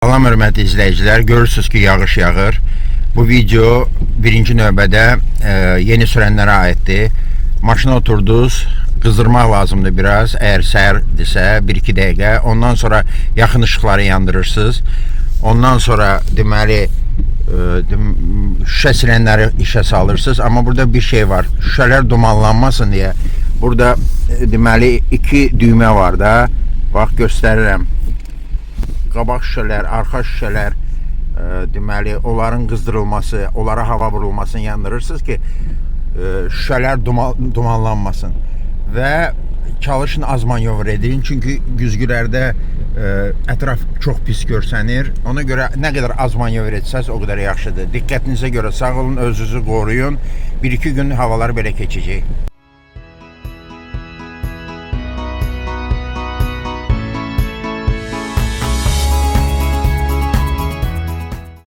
Salam hörmətli izləyicilər, görürsünüz ki, yağış yağır. Bu video birinci növbədə yeni sürənlərə aiddir. Maşına oturdunuz, qızdırmaq lazımdır biraz. Əgər səhərdirsə 1-2 dəqiqə. Ondan sonra yaxın işıqları yandırırsınız. Ondan sonra deməli şüşə silənləri işə salırsınız. Amma burada bir şey var. Şüşələr dumanlanmasın deyə burada deməli iki düymə var da. Bax göstərirəm. Qabaq şüşələr, arxa şüşələr, deməli onların qızdırılması, onlara hava vurulmasını yandırırsınız ki, şüşələr dumanlanmasın. Və çalışın az manevr edin, çünki güzgülərdə ətraf çox pis görsənir. Ona görə nə qədər az manevr etsəz, o qədər yaxşıdır. Diqqətinizə görə sağ olun, özünüzü qoruyun. 1-2 gün havalar belə keçəcək.